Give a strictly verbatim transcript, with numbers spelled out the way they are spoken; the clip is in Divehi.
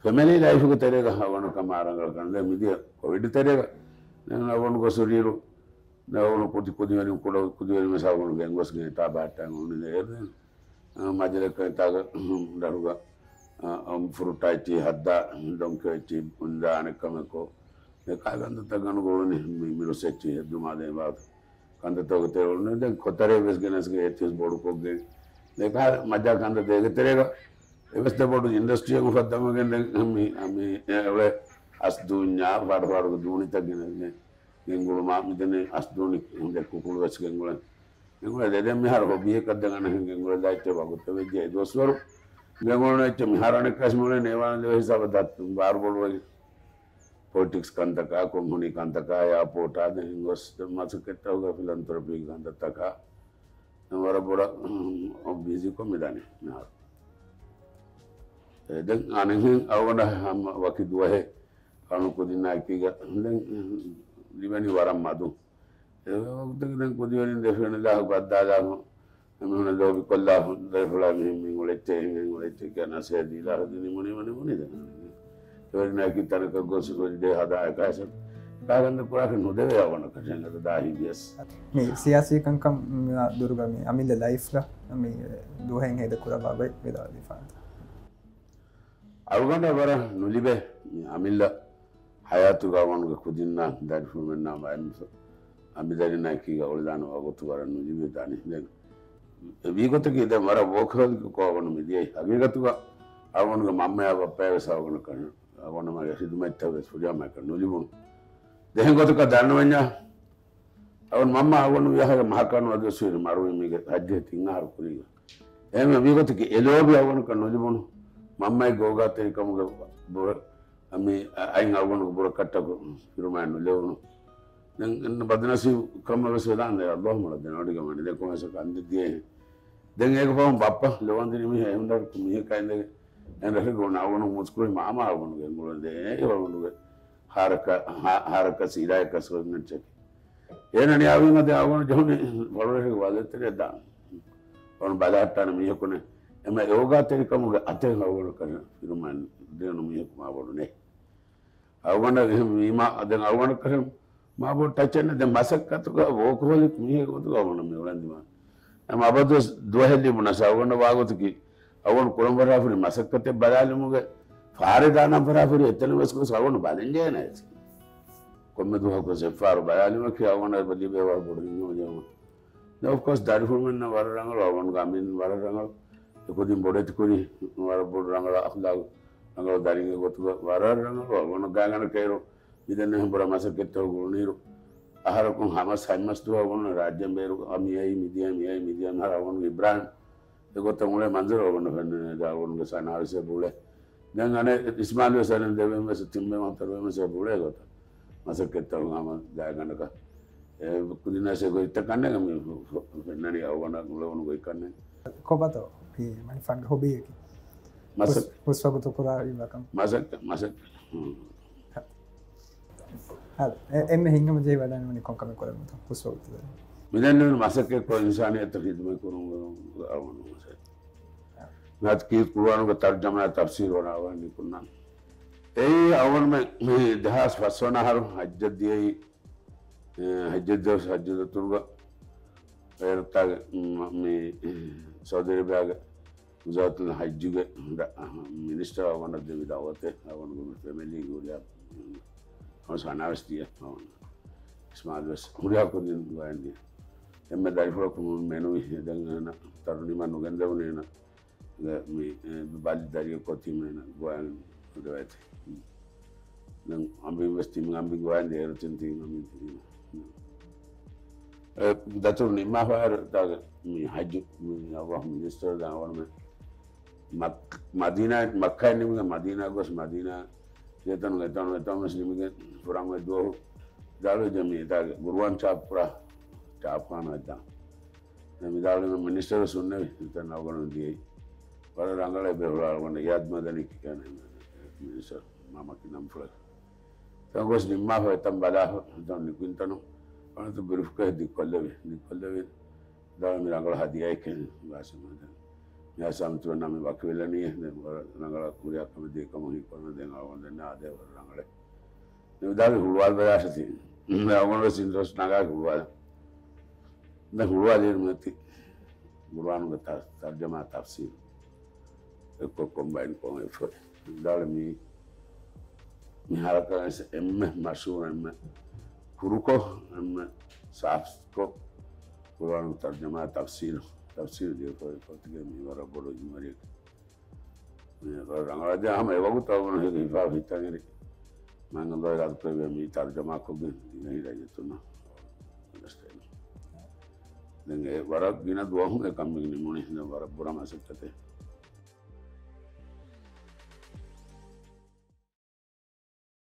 ފެމިލީ ލައިފުގެ ތެރޭގަ އަވަނު ކަމާ ރަނގަޅަކަށް ދެ މިދިޔަ ކޮވިޑް ތެރޭގަ ނަ އަވަނު ގޮސް ހުރިއިރު، ނަ އަވަނު ކުދި ކުދިވެރިން ކުޑަ ކުދިވެރިން ވެސް އަވަނު ގެންގޮސްގެން އެތާ ބާއްޓާ އުޅުނި ދެ އެރުދެން. މަޖަލަކަށް އެތާގަ ޑަރުގަ ފުރުޓާ އެއްޗި ހައްދާ، ޑޮންކި އެއްޗި އުނދާ އަނެއް ކަމެއްކޮ، އެ ކާ ކަންތައްތައް ގަނޑު ގުޅުނި މި މިރުސް އެއްޗި ހެއްދުމާ ދޭ ބާތު. ކަންތައްތަކުގެ ތެރެ އުޅުނީ ދެން ކޮތަރޭ ވެސް ގެނެސްގެ އެތިސް ބޮޑުކޮށްގެން. ދެ ކާ މަޖާ ކަންތައް ދޭގެ ތެރޭގަ އެވެސް ދެ ބޮޑު އިންޑަސްޓްރީއެއް އުފައްދަމުގެން ދެން މި، މި އެ އުޅޭ އަސްދޫންޏާ ފާޑު ފާޑުގެ ދޫނިތައް ގެނެސްގެން ގެންގުޅުމާ މިދެން އަސްދޫނި ހުންދެ ކުކުޅު ވެސް ގެންގުޅެން. ގެންގުޅެ ދެ ދެން މިހާރު ހޮބީއަކަށް ދެން އަނެއް ގެންގުޅެލާ އެއްޗެއް ވަގުތެއް ވެއްޖެ އެ ދުވަސްވަރު ގެންގުޅުނު އެއްޗެއް މިހާރު އަނެއްކާސް މިއުޅޭ ނޭވާނެ ދެވެ ހިސާބަށް ދަށް ބާރު ބޮޑުވެގެން. ޕޮލިޓިކްސް ކަންތަކާ، ކޮމްޕަނީ ކަންތަކާ، އެއާޕޯޓާ ދެން ހިނގޮސް މަސައްކަތްތަކުގަ ފިލަންތްރޮޕީ ކަންތައްތަކާ ވަރަށް ބޮޑަށް ބިޒީކޮށް މިދަނީ މިހާރު. އެ ދެން އަނެއްހެން އަޅުގަނޑަށް ހަމަ ވަކި ދުވަހެއް ކަނު ކުދިންނާ އެކީގަ ދެން ލިބެނީ ވަރަށް މަދު. އެ ވަގުތުގެ ދެން ކުދިވެރިން ދެ ފެނިލާހު ބައްދާލާހު އެމީހުން ލޯބިކޮށްލާ ދަރިފުޅާ މިހެން މި އުޅެއްޗޭ ހިނގެން އުޅެއްޗޭ ކިޔާ ނަސޭ ދީލާ ހަދި ނިމުނީ ވަނީ ވަނީ ދެން. އެވެރިންނާއެކީ ތަނަކަށް ގޮސް ހޮލިޑޭ ހަދާ އެކައިސަ ކާގަންދަ ކުރާކަށް ނުދެވޭ އަވަނަކަށެއް އަދަ ދާހި ވިޔަސް. މި ސިޔާސީ ކަންކަން ދުރުގަ މި އަމިއްލަ ލައިފްގަ މި ދުވަހެއް ހޭދަ ކުރައްވާ ގޮތް ވިދާޅުވެފާނެ. އަޅުގަނޑަށް ވަރަށް ނުލިބޭ މި އަމިއްލަ ހަޔާތުގަ އަވަނުގެ ކުދިންނާ ދަރިފުޅުމެންނާ މައިން އަނބިދަރިންނާ އެކީގަ އުޅެދާނެ ވަގުތު ވަރަށް ނުލިބިދާނެ. ދެން އެ ވީގޮތަކީ ދެން ވަރަށް ވޯކްހޯލިކް ކޮށް އަވަނު މިދިޔައީ. ހަގީގަތުގަ އަވަނުގެ މަންމަޔާ ބައްޕަޔާ ވެސް އަވަނަކަށް އަވަނުމެންގެ ޚިދުމަތްތައް ވެސް ފުރިހަމައަކަށް ނުލިބުނު. ދެހެން ގޮތަކަށް ދަންނަވަންޏާ އަވަން މަންމަ އަވަނު ވިޔަހަގެ މަހަކަނު އަދިވެސް މަރުވި މީގެ ހައްޖެ ތިން އަހަރު ކުރީގަ. އެހެންވެ ވީގޮތަކީ އެ ލޯބި އަވަނަކަށް ނުލިބުނު. މަންމައި ގޯގާތެރިކަމުގެ ބުރަ މި އައިން އަވަނުގެ ބުރަކަށްޓަކު ފިރުމާއެއް ނުލެވުނު. ދެން އެން ބަދުނަސީބު ކަމަށް ވެސް ވެދާނެ އައްލާހު މޮޅަށް ދެނަ އޮޑިގަ ވަނީ. ދެން ކޮން ހެސަކަ އަންދެ ދިޔައެހެން. ދެން އޭގެ ފަހުން ބައްޕަ ލޯ އަންދިރި މީހެއް އެހުން ދަރު މީހެއް ކައިންދެގެ އެން ރަށެއް ގޮން އަވަނު މުސްކުޅި މާމާ އަވަނުގެ އެނގުޅެން ދޭ އެ އަވަނުގެ ހާރަކަ، ހާ-، ހާރަކަ ސީދާއެއް ކަސްވެގެން އެއްޗެކޭ. އޭނަ ނިޔާވީމަ ދެ އަވަނު ޖެހުނީ ފަޅުރަށެއް ވަލެތެރެ ދާން. އަވަނު ބަލަހައްޓާނެ މީހަކުނެ. އެމަ އެ އޯގާތެރިކަމުގެ އަތެއް އަވަނު ކަން ފިރުމާން ދޭނު މީހަކު މާ ބޮޑު ނެ. އަވަނަށް އެހެން ވީމާ، ދެން އަވަނަކަށެއް މާބޮޑު ޓަޗެއް ނެ. ދެން މަސައްކަތުގަ ވޯކްހޯލިކް މީހެއް ގޮތުގަ އަވަނަށް މި އުޅެންދިމާ. އެ މަ އަބަދުވެސް ދުވަހެއް ލިބުނަސް އަވަނަށް ވާގޮތަކީ، އަވަން ކުރަން ފަރާފުރި މަސައްކަތެއް ބަލާލުމުގެ ފާރެ ދާނަން ފަރާފުރި އެތަނަށް ވެސް ގޮސް އަވަން ބަލަންޖޭނެ އެސި. ކޮންމެ ދުވަހަކު ވެސް އެއްފަހަރު ބަލާލުމަކީ އަވަނަށް އެބަ ލިބޭ ވަރަށް ބޮޑު ހިތްހަމަޖެހުމެއް. އޮފްކޯސް ދަރިފުޅުމެންނަށް ވަރަށް ރަނގަޅު، އަވަންގެ އަމީން ވަރަށް ރަނގަޅު. އެކުދިން ބޮޑެތިކުރި ވަރަށް ބޮޑު ރަނގަޅަށް އަޚްލާގު ރަނގަޅު ދަރިންގެ ގޮތުގަ ވަރަށް ރަނގަޅު. އަވަނު ގާތްގަނޑަކަށް އޭރު މިދެންނެވި ބުރަ މަސައްކަތްތަކު ގުޅުނީރު އަހަރަކުން ހަމަ ސަތްމަސް ދުވަހަކު އަވަނު ރާއްޖެން ބޭރު މިއައީ މިދިޔަ މިއައީ މިދިޔަ މިހާރު އަވަނުގެ އިބްރާހިމް އެގޮތަށް އުޅޭ މަންޒަރު އަވަނު ފެންނަނީ ދާ އަވަނުގެ ސަނާވެސް އެބަ އުޅޭ. ދެން އަނެއް އިސްމާލް ވެސް އަނެއް ދެވެން ވެސް ތިން ބޭ މަހު ތަރުވެން ވެސް އެބަ އުޅޭ ގޮތަށް. މަސައްކަތްތައް ހަމަ ގާތްގަނޑަކަށް. އެ ކުދިންނަށް އެ ގޮތްތައް ކަންނޭނގެ މި ފެންނަނީ އަވަނަށް އުޅެވުނު ގޮތް ކަންނޭނގެ. ކޮބާތޯ މި މަނިފާންގެ ހޮބީއަކީ؟ މަސައް- ހުސް-، ހުސްވަގުތު ކުރާ އިވަކަން. މަސައްކަ-، މަސައްކަ-، ހުން. ހަ-، އެ-، އެންމެ ހިތްހަމަޖެހި ވަޑައިގަންނަވަނީ ކޮން ކަމެއް ކުރެވުމަށްތޯ ހުސްވަގުތު ދަރު؟ މިދެންނެވި މަސައްކަތްކޮށް އިންސާނިއްޔަތަށް ޚިދުމަތް ކުރުމުގެ އަވަނު މަސައްކަތް. މިއަދު ކީރިތި ޤުރުއާނުގެ ތަރުޖަމާ ތަފްސީރު ވަނާ ވަނީ ކުންނާން. އެއީ އަވަނުމެ މި ދެހާސް ފަސް ވަނަ އަހަރު ޙައްޖަށް ދިޔައީ، އެ، ޙައްޖަށް ދިޔަ ޙައްޖު ދަތުރުގަ އޭރުތާގެ މ-، މި ސައުދި އަރަބިޔާގެ ވުޒާރަތުލް ޙައްޖުގެ މިނިސްޓަރ އަވަނަށް ދެވި ދަޢުވަތެއް އަވަނުގެ ފެމިލީ ހުރިހާ ހަމަ ސަނާވެސް ދިޔަ އަވަނަށް. އިސްމާލް ވެސް ހުރިހާ ކުދިން ގޮވައިން ދިޔަ. އެންމެ ދަރިފުޅަކު މެނުވި ދެން އޭނަ ތަރުނިމާ ނުގެންދެވުނީ އޭނަ މި، އެ، ބަލި ދަރިއަކު ތިމެން ގޮވައިން ދެވައިތި. ދެން އަނބިން ވެސް ތިމި އަނބިން ގޮވައިން ދޭރު ތިން ތިން އަނބިން ތިން. އެ، ދަތުރު ނިންމާފައި ތާގެ މި ޙައްޖު މި އަވަހު މިނިސްޓަރ ދާ ވަނުމެ މައް-، މަދީނާ، މައްކާއިން ނިމިގެން މަދީނާ ގޮސް މަދީނާ އެތަނު، އެތަނު، އެތަނު ވެސް ނިމިގެން ފުރަން އޮތް ދުވަހު ދާޅުވެ ޖަމީ ތާގެ ގުރުއާން ޗާޕް ކުރާ ޗާޕްޚާނާ ދާ. ދެން މި ދާޅުވެ މިނިސްޓަރ ވެސް ހުންނެވި އެތަން އަވަގަނޑު ދިޔައީ. ވަރަށް ރަނގަޅަށް އެބޭފުޅާ އަޅުގަނޑަށް އިޔާދް މަދަނީ ކިޔާނެ މިނިސްޓަރ މާމަކީ ނަންފުޅެއް. ތަން ގޮސް ނިންމާފަ އެތަން ބަލާފަ އެތަން ނިކުތްތަނު އަނެއް ބްރީފްކޭސް ދިއްކޮށްލެވި. ދިއްކޮށްލެވި ދާ މި ރަނގަޅު ހަދިޔާއެކޭ ގާސިމް ހަދަން. މި އަސާމިތުވެންނާ މި ވަކިވެލަނީ ދެން ވަރަށް ރަނގަޅަށް ކުރިއަށް ކަމެއް ދީ ކަމަށް ހީކުރަން ދެން އަޅުގަނޑު ދެންނާ އާދޭ ވަރަށް ރަނގަޅެއް. މި ވިދާޅުވި ހުޅުވާލި ބަޔާށޭތީ. އަޅުގަނޑު ވެސް އިންޓްރެސްޓް ނަގާ ހުޅުވާލަން. ދެން ހުޅުވާލިއިރު މިއޮތީ ޤުރުއާނުގެ ތަ-، ތަރްޖަމާ ތަފްސީރު އެއްކޮށް ކޮމްބައިން ކޮށް އެއްފަ ވިދާޅުވީ މީ، މި ހަރަކާތް އެންމެ މަޝްހޫރު، އެންމެ ކުރުކޮށް، އެންމެ ސާފުކޮށް ޤުރުއާނުގެ ތަރްޖަމާ ތަފްސީރު، ތަފްސީރު ދިޔަ ފޮތެއް ކޮށްގެން މީ ވަރަށް ބޮޑު އިލްމުވެރިއެއް. މި ރަނގަޅަށް ދިޔަ ހަމަ އެވަގުތު އަޅުގަނޑު ހިފާ ހިތަށް އެރި މަންގަނޑު އިރާދަކުރެއްވިއްޔާ މި ތަރްޖަމާ ކޮށްގެން ދިވެހި ރައްޔިތުންނަށް ދެން އެ ވަރަށް ގިނަ ދުވަހުން އެ ކަމެއް ނިމުނީ. ދެން ވަރަށް ބުރަ މަސައްކަތެއް.